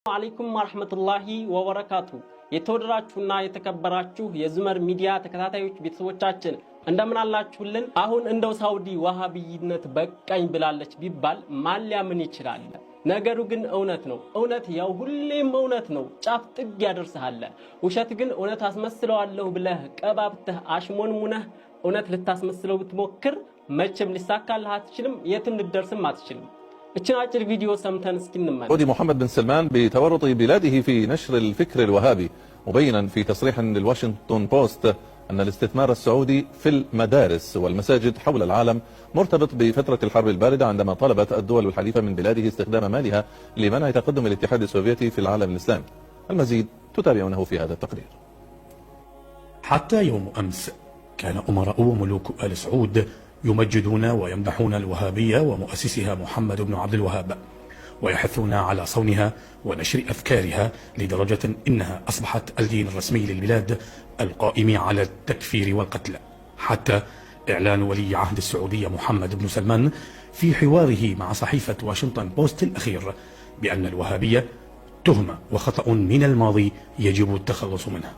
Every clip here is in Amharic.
عليكم ورحمة الله وبركاته። የተወደዳችሁና የተከበራችሁ የዙመር ሚዲያ ተከታታዮች ቤተሰቦቻችን፣ እንደምን አላችሁልን? አሁን እንደው ሳውዲ ዋሃብይነት በቃኝ ብላለች ቢባል ማን ሊያምን ይችላል? ነገሩ ግን እውነት ነው። እውነት ያው ሁሌም እውነት ነው፣ ጫፍ ጥግ ያደርስሃል። ውሸት ግን እውነት አስመስለዋለሁ ብለህ ቀባብተህ አሽሞንሙነህ እውነት ልታስመስለው ብትሞክር መቼም ሊሳካልህ አትችልም፣ የትም ልትደርስም አትችልም። እችን አጭር ቪዲዮ ሰምተን እስኪ እንመለስ። سعودي محمد بن سلمان بتورط بلاده في نشر الفكر الوهابي، مبينا في تصريح للواشنطن بوست أن الاستثمار السعودي في المدارس والمساجد حول العالم مرتبط بفترة الحرب الباردة، عندما طلبت الدول الحليفة من بلاده استخدام مالها لمنع تقدم الاتحاد السوفيتي في العالم الإسلامي. المزيد تتابعونه في هذا التقرير. حتى يوم أمس كان أمراء وملوك آل سعود يمجدون ويمدحون الوهابية ومؤسسها محمد بن عبد الوهاب، ويحثون على صونها ونشر أفكارها، لدرجة إنها أصبحت الدين الرسمي للبلاد القائم على التكفير والقتل. حتى إعلان ولي عهد السعودية محمد بن سلمان في حواره مع صحيفة واشنطن بوست الأخير بأن الوهابية تهمة وخطأ من الماضي يجب التخلص منه.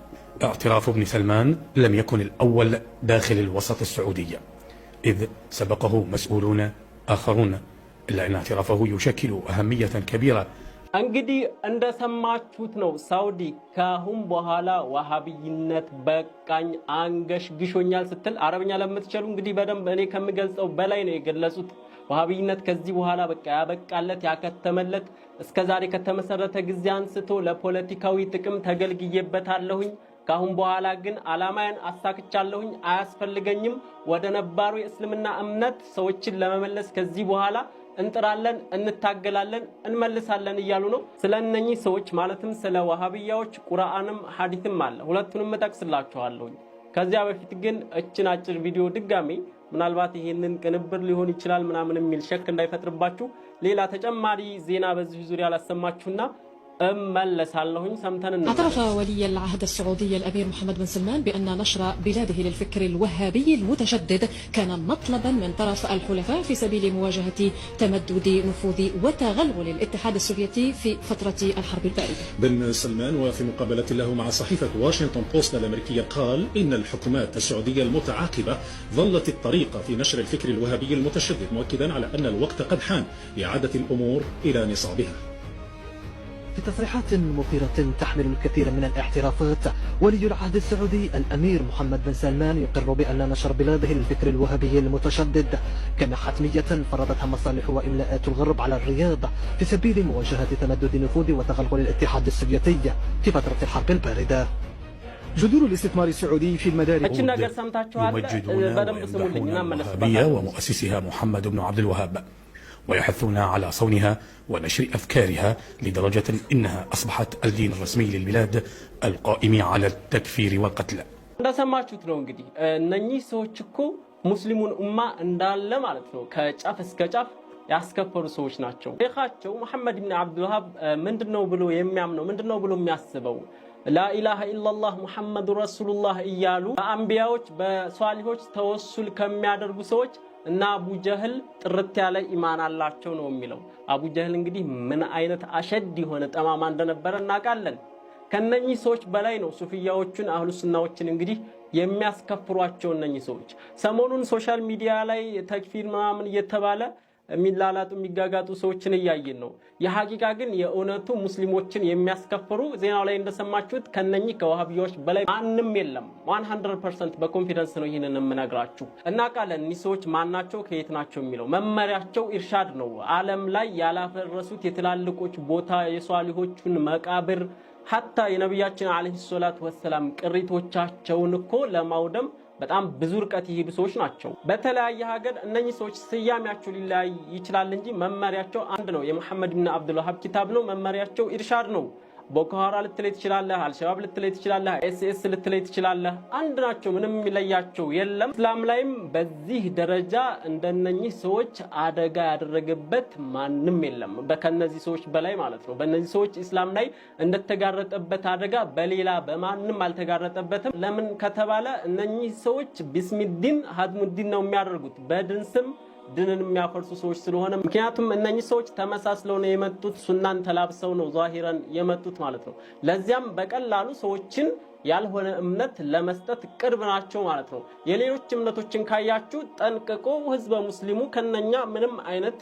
اعتراف ابن سلمان لم يكن الأول داخل الوسط السعودي، إذ سبقه مسؤولون آخرون، إلا أن اعترافه يشكل أهمية كبيرة. እንግዲህ እንደሰማችሁት ነው። ሳውዲ ካሁን በኋላ ዋሃብይነት በቃኝ አንገሽግሾኛል ስትል፣ አረብኛ ለምትችሉ እንግዲህ በደንብ እኔ ከምገልጸው በላይ ነው የገለጹት። ዋሃብይነት ከዚህ በኋላ በቃ ያበቃለት ያከተመለት፣ እስከ ዛሬ ከተመሰረተ ጊዜ አንስቶ ለፖለቲካዊ ጥቅም ተገልግዬበታለሁኝ። ካሁን በኋላ ግን አላማዬን አሳክቻለሁኝ፣ አያስፈልገኝም። ወደ ነባሩ የእስልምና እምነት ሰዎችን ለመመለስ ከዚህ በኋላ እንጥራለን፣ እንታገላለን፣ እንመልሳለን እያሉ ነው። ስለ እነኚህ ሰዎች ማለትም ስለ ዋሃብያዎች ቁርአንም ሐዲስም አለ። ሁለቱንም እጠቅስላችኋለሁኝ። ከዚያ በፊት ግን እችን አጭር ቪዲዮ ድጋሜ ምናልባት ይሄንን ቅንብር ሊሆን ይችላል ምናምን የሚል شك እንዳይፈጥርባችሁ ሌላ ተጨማሪ ዜና በዚሁ ዙሪያ ላሰማችሁና እመለሳለሁኝ። ሰምተን እንመለስ። اعترف ولي العهد السعودي الأمير محمد بن سلمان بأن نشر بلاده للفكر الوهابي المتشدد كان مطلبا من طرف الحلفاء في سبيل مواجهة تمدد نفوذ وتغلغل الاتحاد السوفيتي في فترة الحرب الباردة. بن سلمان وفي مقابلة له مع صحيفة واشنطن بوست الأمريكية قال إن الحكومات السعودية المتعاقبة ضلت الطريق في نشر الفكر الوهابي المتشدد، مؤكدا على أن الوقت قد حان لإعادة الأمور إلى نصابها. في تصريحات مثيرة تحمل الكثير من الاعترافات، ولي العهد السعودي الأمير محمد بن سلمان يقر بأن نشر بلاده للفكر الوهابي المتشدد كان حتمية فرضتها مصالح وإملاءات الغرب على الرياض في سبيل مواجهة تمدد نفوذ وتغلغل الاتحاد السوفيتي في فترة الحرب الباردة. جذور الاستثمار السعودي في المدارس እችን ነገር ሰምታችኋል። يمجدون በደንብ ስሙልኝ ويمدحون እና الوهابية እመለስበታለሁ። ومؤسسها محمد بن عبد الوهاب، ويحثون على صونها ونشر أفكارها، لدرجة إنها أصبحت الدين الرسمي للبلاد القائم على التكفير والقتل. እንደሰማችሁት ነው። እንግዲህ እነኚህ ሰዎች እኮ ሙስሊሙን ኡማ እንዳለ ማለት ነው ከጫፍ እስከ ጫፍ ያስከፈሩ ሰዎች ናቸው። ሼኻቸው መሐመድ ብን አብዱልዋሃብ ምንድነው ብሎ የሚያምነው፣ ምንድነው ብሎ የሚያስበው? لا إله إلا الله محمد رسول الله እያሉ በአንቢያዎች በሷሊሆች ተወሱል ከሚያደርጉ ሰዎች እና አቡ ጀህል ጥርት ያለ ኢማን አላቸው ነው የሚለው። አቡ ጀህል እንግዲህ ምን አይነት أشد የሆነ ጠማማ እንደነበረ እናውቃለን። ከነኚህ ሰዎች በላይ ነው ሱፍያዎቹን አህሉ ሱናዎችን እንግዲህ የሚያስከፍሯቸው እነኚህ ሰዎች። ሰሞኑን social media ላይ ተክፊር ምናምን እየተባለ የሚላላጡ የሚጋጋጡ ሰዎችን እያየን ነው። የሐቂቃ ግን የእውነቱ ሙስሊሞችን የሚያስከፍሩ ዜናው ላይ እንደሰማችሁት ከነኚህ ከዋሃብያዎች በላይ ማንም የለም። 100% በ confidence ነው ይህንን የምነግራችሁ። እናውቃለን እኒህ ሰዎች ማናቸው ከየት ናቸው የሚለው። መመሪያቸው ኢርሻድ ነው። ዓለም ላይ ያላፈረሱት የትላልቆች ቦታ፣ የሷሊሆቹን መቃብር፣ حتى የነቢያችን عليه الصلاة والسلام ቅሪቶቻቸውን እኮ ለማውደም በጣም ብዙ ርቀት የሄዱ ሰዎች ናቸው። በተለያየ ሀገር እነኚህ ሰዎች ስያሜያቸው ሊለያይ ይችላል እንጂ መመሪያቸው አንድ ነው። የመሐመድ ብን አብዱልዋሃብ ኪታብ ነው። መመሪያቸው ኢርሻድ ነው። ቦኮ ሀራም ልትለይ ትችላለህ፣ አልሸባብ ልትለይ ትችላለህ፣ አይሲስ ልትለይ ትችላለህ። አንድ ናቸው። ምንም የሚለያቸው የለም። እስላም ላይም በዚህ ደረጃ እንደነኚህ ሰዎች አደጋ ያደረገበት ማንም የለም። ከነዚህ ሰዎች በላይ ማለት ነው። በእነዚህ ሰዎች ኢስላም ላይ እንደተጋረጠበት አደጋ በሌላ በማንም አልተጋረጠበትም። ለምን ከተባለ እነኚህ ሰዎች باسم الدين هدم الدين ነው የሚያደርጉት። በድን ስም ድንን የሚያፈርሱ ሰዎች ስለሆነ፣ ምክንያቱም እነኚህ ሰዎች ተመሳስለው ነው የመጡት፣ ሱናን ተላብሰው ነው ዛሂረን የመጡት ማለት ነው። ለዚያም በቀላሉ ሰዎችን ያልሆነ እምነት ለመስጠት ቅርብ ናቸው ማለት ነው። የሌሎች እምነቶችን ካያችሁ ጠንቅቆ ህዝበ ሙስሊሙ ከነኛ ምንም አይነት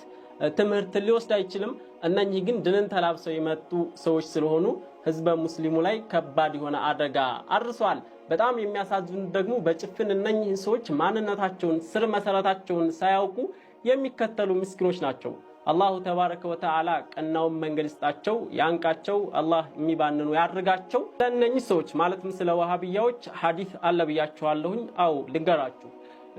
ትምህርት ሊወስድ አይችልም። እነኚህ ግን ድንን ተላብሰው የመጡ ሰዎች ስለሆኑ ህዝበ ሙስሊሙ ላይ ከባድ የሆነ አደጋ አድርሰዋል። በጣም የሚያሳዝኑ ደግሞ በጭፍን እነኚህን ሰዎች ማንነታቸውን ስር መሰረታቸውን ሳያውቁ የሚከተሉ ምስኪኖች ናቸው። አላሁ ተባረከ ወተዓላ ቀናውን መንገድ ይስጣቸው፣ ያንቃቸው፣ አላህ የሚባንኑ ያድርጋቸው። ለእነኚህ ሰዎች ማለትም ስለ ወሃቢያዎች ሐዲስ አለ ብያችኋለሁኝ። አው ልንገራችሁ።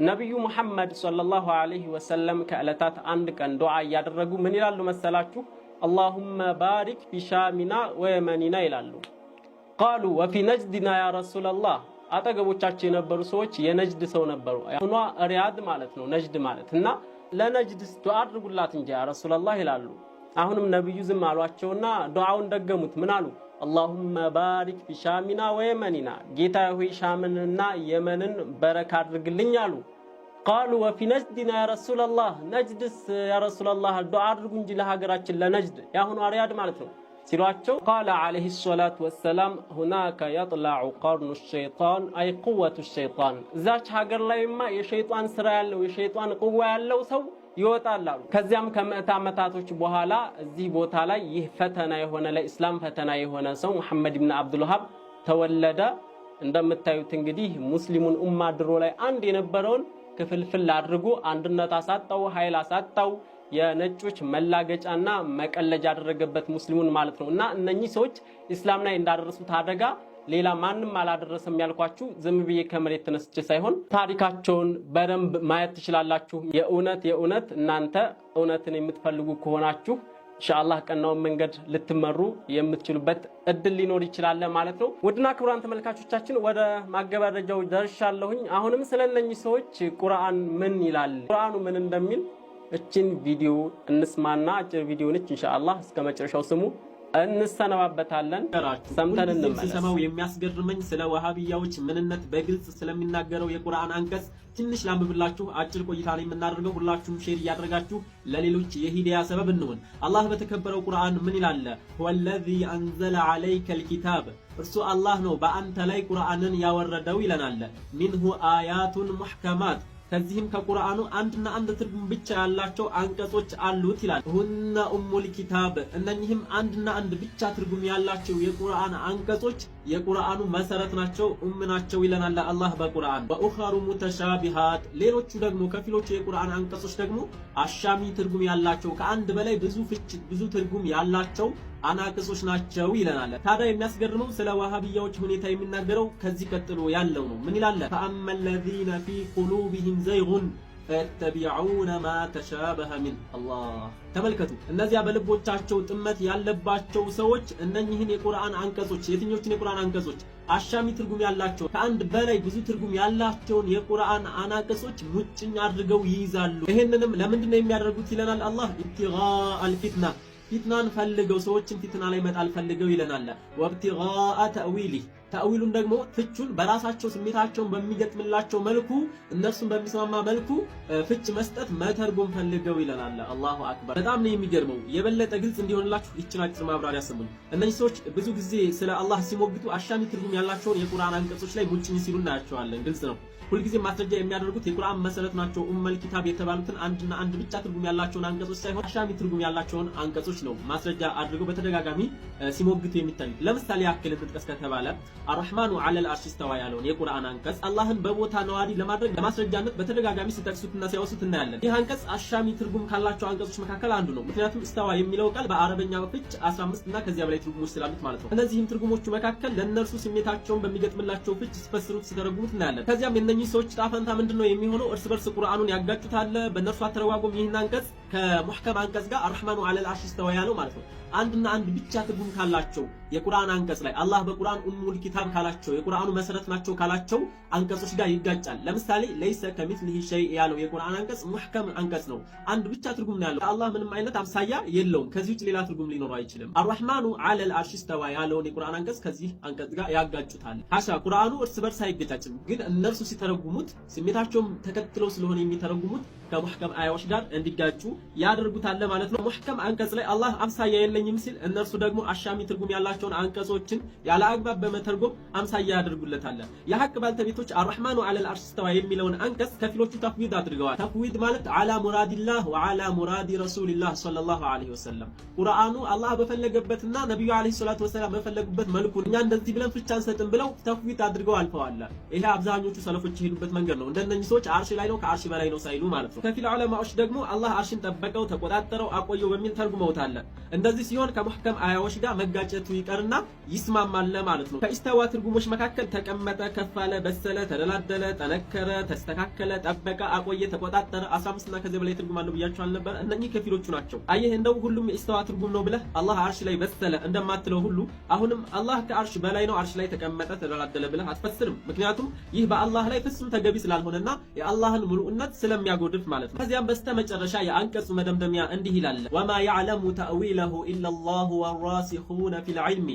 ነቢዩ ሙሐመድ ሰለላሁ ዐለይሂ ወሰለም ከዕለታት አንድ ቀን ዱዓ እያደረጉ ምን ይላሉ መሰላችሁ? اللهم بارك في شامنا ويمننا ይላሉ። قالوا وفي نجدنا يا رسول الله። አጠገቦቻቸው የነበሩ ሰዎች የነጅድ ሰው ነበሩ። አሁኗ ሪያድ ማለት ነው ነጅድ ማለት፣ እና ለነጅድስ ዱዓ አድርጉላት እንጂ يا رسول الله ይላሉ። አሁንም ነብዩ ዝም አሏቸውና ዱዓውን ደገሙት። ምን አሉ? اللهم بارك في شامنا ويمننا፣ ጌታ ሆይ ሻምንና የመንን በረካ አድርግልኝ አሉ። قالوا وفي نجدنا يا رسول الله፣ ነጅድስ يا رسول الله ዱዓ አድርጉ እንጂ ለሀገራችን ለነጅድ፣ የአሁኗ ሪያድ ማለት ነው ሲሏቸው፣ قال عليه الصلاة والسلام هناك يطلع قرن الشيطان أي قوة الشيطان፣ እዛች ሀገር ላይማ የሸይጣን ስራ ያለው የሸይጣን ቁዋ ያለው ሰው ይወጣል አሉ። ከዚያም ከምዕተ ዓመታቶች በኋላ እዚህ ቦታ ላይ ይህ ፈተና የሆነ፣ ለኢስላም ፈተና የሆነ ሰው ሙሐመድ ብን አብዱልውሃብ ተወለደ። እንደምታዩት እንግዲህ ሙስሊሙን ኡማ ድሮ ላይ አንድ የነበረውን ክፍልፍል አድርጎ አንድነት አሳጣው፣ ኃይል አሳጣው፣ የነጮች መላገጫና መቀለጃ ያደረገበት ሙስሊሙን ማለት ነው። እና እነኚህ ሰዎች ኢስላም ላይ እንዳደረሱት አደጋ ሌላ ማንም አላደረሰም ያልኳችሁ ዝም ብዬ ከመሬት ተነስቼ ሳይሆን ታሪካቸውን በደንብ ማየት ትችላላችሁ። የእውነት የእውነት እናንተ እውነትን የምትፈልጉ ከሆናችሁ ኢንሻአላህ ቀናውን መንገድ ልትመሩ የምትችሉበት እድል ሊኖር ይችላል ማለት ነው። ውድና ክቡራን ተመልካቾቻችን፣ ወደ ማገባደጃው ደርሻለሁኝ። አሁንም ስለ እነኚህ ሰዎች ቁርአን ምን ይላል፣ ቁርአኑ ምን እንደሚል እችን ቪዲዮ እንስማና፣ አጭር ቪዲዮ ነች። ኢንሻአላህ እስከ መጨረሻው ስሙ፣ እንሰነባበታለን። ሰምተን እንመለስ። ስሰማው የሚያስገርመኝ ስለ ወሃቢያዎች ምንነት በግልጽ ስለሚናገረው የቁርአን አንቀጽ ትንሽ ላንብብላችሁ። አጭር ቆይታ ነው የምናደርገው። ሁላችሁም share እያደረጋችሁ ለሌሎች የሂዳያ ሰበብ እንሁን። አላህ በተከበረው ቁርአን ምን ይላል? هو الذي أنزل عليك الكتاب፣ እርሱ አላህ ነው በአንተ ላይ ቁርአንን ያወረደው ይለናል። منه آيات محكمات፣ ከዚህም ከቁርአኑ አንድና አንድ ትርጉም ብቻ ያላቸው አንቀጾች አሉት ይላል። هن أم الكتاب፣ እነኚህም አንድና አንድ ብቻ ትርጉም ያላቸው የቁርአን አንቀጾች የቁርአኑ መሰረት ናቸው፣ ኡም ናቸው ይለናል አላህ በቁርአን። وأخر متشابهات፣ ሌሎቹ ደግሞ ከፊሎቹ የቁርአን አንቀጾች ደግሞ አሻሚ ትርጉም ያላቸው፣ ከአንድ በላይ ብዙ ፍች ብዙ ትርጉም ያላቸው አናቅጾች ናቸው ይለናል። ታዲያ የሚያስገርመው ስለ ዋሃቢያዎች ሁኔታ የሚናገረው ከዚህ ቀጥሎ ያለው ነው። ምን ይላል? فأما الذين في قلوبهم زيغ فيتبعون ما تشابه منه። አላህ፣ ተመልከቱ። እነዚያ በልቦቻቸው ጥመት ያለባቸው ሰዎች እነኚህን የቁርአን አንቀጾች፣ የትኞቹን የቁርአን አንቀጾች? አሻሚ ትርጉም ያላቸው፣ ከአንድ በላይ ብዙ ትርጉም ያላቸውን የቁርአን አናቅጾች ሙጭኝ አድርገው ይይዛሉ። ይህንንም ለምንድን ነው የሚያደርጉት ይለናል አላህ። ابتغاء الفتنة፣ ፊትናን ፈልገው፣ ሰዎችን ፊትና ላይ መጣል ፈልገው ይለናል። وابتغاء تأويله፣ ተእዊሉን ደግሞ ፍቹን በራሳቸው ስሜታቸውን በሚገጥምላቸው መልኩ፣ እነርሱን በሚስማማ መልኩ ፍች መስጠት መተርጎም ፈልገው ይለናል። አላሁ አክበር። በጣም ነው የሚገርመው። የበለጠ ግልጽ እንዲሆንላችሁ ይችን አጭር ማብራሪያ ስሙኝ። እነዚህ ሰዎች ብዙ ጊዜ ስለ አላህ ሲሞግቱ አሻሚ ትርጉም ያላቸውን የቁርአን አንቀጾች ላይ ሙጭኝ ሲሉ እናያቸዋለን። ግልጽ ነው። ሁልጊዜ ማስረጃ የሚያደርጉት የቁርአን መሰረት ናቸው ኡመል ኪታብ የተባሉትን አንድና አንድ ብቻ ትርጉም ያላቸውን አንቀጾች ሳይሆን አሻሚ ትርጉም ያላቸውን አንቀጾች ነው ማስረጃ አድርገው በተደጋጋሚ ሲሞግቱ የሚታዩት። ለምሳሌ ያክል እንጥቀስ ከተባለ الرحمن على العرش استوى ያለውን የቁርአን አንቀጽ አላህን በቦታ ነዋሪ ለማድረግ ለማስረጃነት በተደጋጋሚ ሲጠቅሱትና ሲያወሱት እናያለን። ይህ አንቀጽ አሻሚ ትርጉም ካላቸው አንቀጾች መካከል አንዱ ነው። ምክንያቱም استوى የሚለው ቃል በአረበኛ ፍች 15 እና ከዚያ በላይ ትርጉሞች ስላሉት ማለት ነው። እነዚህም ትርጉሞቹ መካከል ለእነርሱ ስሜታቸውን በሚገጥምላቸው ፍች ሲፈስሩት ሲተረጉሙት እናያለን። ከዚያም የእነኚህ ሰዎች ጣፈንታ ምንድን ነው የሚሆነው? እርስ በርስ ቁርአኑን ያጋጩታል። በእነርሱ አተረጓጎም ይህን አንቀጽ ከሙሕከም አንቀጽ ጋር الرحمن على العرش استوى ያለው ማለት ነው። አንድና አንድ ብቻ ትርጉም ካላቸው የቁርአን አንቀጽ ላይ፣ አላህ በቁርአን أم الكتاب ካላቸው፣ የቁርአኑ መሰረት ናቸው ካላቸው አንቀጾች ጋር ይጋጫል። ለምሳሌ ليس كمثله شيء ያለው የቁርአን አንቀጽ محكم አንቀጽ ነው። አንድ ብቻ ትርጉም ነው ያለው። አላህ ምንም አይነት አምሳያ የለውም። ከዚህ ውጭ ሌላ ትርጉም ሊኖረው አይችልም። الرحمن على العرش استوى ያለውን የቁርአን አንቀጽ ከዚህ አንቀጽ ጋር ያጋጩታል። ሐሻ፣ ቁርአኑ እርስ በርስ አይገጫጭም፣ ግን እነርሱ ሲተረጉሙት ስሜታቸውም ተከትለው ስለሆነ የሚተረጉሙት ከ محكم አያዎች ጋር እንዲጋጩ ያደርጉታል ማለት ነው። محكم አንቀጽ ላይ አላህ አምሳያ የለኝም ሲል እነርሱ ደግሞ አሻሚ ትርጉም ያላቸውን አንቀጾችን ያለ አግባብ በመተርጎም አምሳያ ያደርጉለታል። የሐቅ ባልተቤቶች الرحمن على العرش استوى የሚለውን አንቀጽ ከፊሎቹ تفويض አድርገዋል። تفويض ማለት على مراد الله وعلى مراد رسول الله صلى الله عليه وسلم፣ ቁርአኑ አላህ በፈለገበትና ነቢዩ عليه الصلاة والسلام በፈለጉበት መልኩ፣ እኛ እንደዚህ ብለን ፍቻ አንሰጥም ብለው تفويض አድርገው አልፈዋል። ይሄ አብዛኞቹ ሰለፎች የሄዱበት መንገድ ነው። እንደነኚህ ሰዎች አርሽ ላይ ነው፣ ከአርሽ በላይ ነው ሳይሉ ማለት ነው። ከፊል ዑለማዎች ደግሞ አላህ አርሽን ጠበቀው፣ ተቆጣጠረው፣ አቆየው በሚል ተርጉመውታል። እንደዚህ ሲሆን ከ محكم አያዎች ጋር መጋጨቱ ይቀርና ይስማማል ማለት ነው። ከ استوى ትርጉሞች መካከል ተቀመጠ፣ ከፍ አለ፣ በሰለ፣ ተደላደለ፣ ጠነከረ፣ ተስተካከለ፣ ጠበቀ፣ አቆየ፣ ተቆጣጠረ፣ 15 እና ከዚያ በላይ ትርጉም አለው ብያቸው አልነበር? እነኚህ ከፊሎቹ ናቸው። አየህ፣ እንደው ሁሉም የ استوى ትርጉም ነው ብለህ አላህ አርሽ ላይ በሰለ እንደማትለው ሁሉ አሁንም አላህ ከአርሽ በላይ ነው፣ አርሽ ላይ ተቀመጠ፣ ተደላደለ ብለህ አትፈስርም። ምክንያቱም ይህ በአላህ ላይ ፍጹም ተገቢ ስላልሆነና የአላህን ምሉእነት ስለሚያጎድፍ ማለት ነው። ከዚያም በስተመጨረሻ የአንቀጹ መደምደሚያ እንዲህ ይላል፦ وما يعلم تأويله إلا الله والراسخون في العلم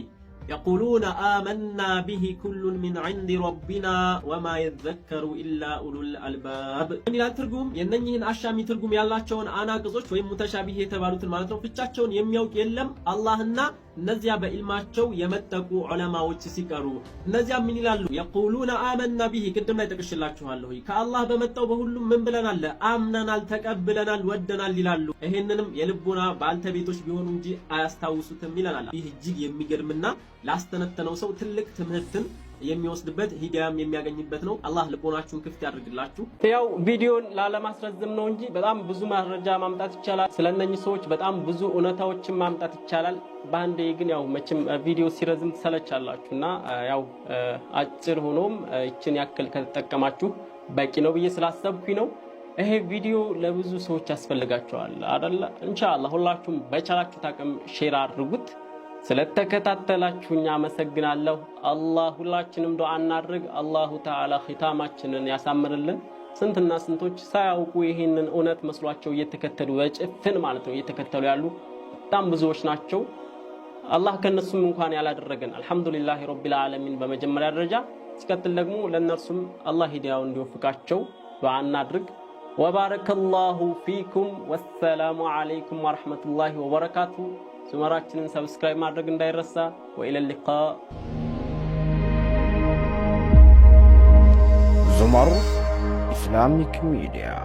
يقولون آمنا به كل من عند ربنا وما يذكر إلا أولو الألباب ይላል ትርጉም። የእነኝህን አሻሚ ትርጉም ያላቸውን አናቅጾች ወይም متشابه የተባሉትን ማለት ነው፣ ፍቻቸውን የሚያውቅ የለም አላህና እነዚያ በኢልማቸው የመጠቁ ዑለማዎች ሲቀሩ። እነዚያ ምን ይላሉ? يقولون آمنا به፣ ቅድም ላይ ጠቅሽላችኋለሁ። ከአላህ በመጣው በሁሉም ምን ብለናል? አምነናል፣ ተቀብለናል፣ ወደናል ይላሉ። ይሄንንም የልቦና ባልተቤቶች ቢሆኑ እንጂ አያስታውሱትም ይለናል። ይህ እጅግ የሚገርምና ላስተነተነው ሰው ትልቅ ትምህርትን የሚወስድበት፣ ሂዳያም የሚያገኝበት ነው። አላህ ልቦናችሁን ክፍት ያድርግላችሁ። ያው ቪዲዮን ላለማስረዘም ነው እንጂ በጣም ብዙ መረጃ ማምጣት ይቻላል። ስለነኚህ ሰዎች በጣም ብዙ እውነታዎችን ማምጣት ይቻላል። በአንዴ ግን ያው መቼም ቪዲዮ ሲረዝም ትሰለቻላችሁ እና ያው አጭር ሆኖም ይችን ያክል ከተጠቀማችሁ በቂ ነው ብዬ ስላሰብኩኝ ነው። ይሄ ቪዲዮ ለብዙ ሰዎች ያስፈልጋቸዋል አደለ? ኢንሻአላህ ሁላችሁም በቻላችሁት አቅም share አድርጉት። ስለተከታተላችሁኝ አመሰግናለሁ። አላህ ሁላችንም ዱዓ እናድርግ። الله تعالى ኺታማችንን ያሳምርልን። ስንትና ስንቶች ሳያውቁ ይህንን እውነት መስሏቸው እየተከተሉ፣ በጭፍን ማለት ነው፣ እየተከተሉ ያሉ በጣም ብዙዎች ናቸው። አላህ ከነሱም እንኳን ያላደረገን الحمد لله رب العالمين በመጀመሪያ ደረጃ፣ ሲቀጥል ደግሞ ለእነርሱም አላህ ሂዳያውን እንዲወፍቃቸው ዱዓ እናድርግ። وبارك الله فيكم والسلام عليكم ورحمة الله وبركاته። ዙመራችንን subscribe ማድረግ እንዳይረሳ። وإلى اللقاء። ዙመር Islamic Media።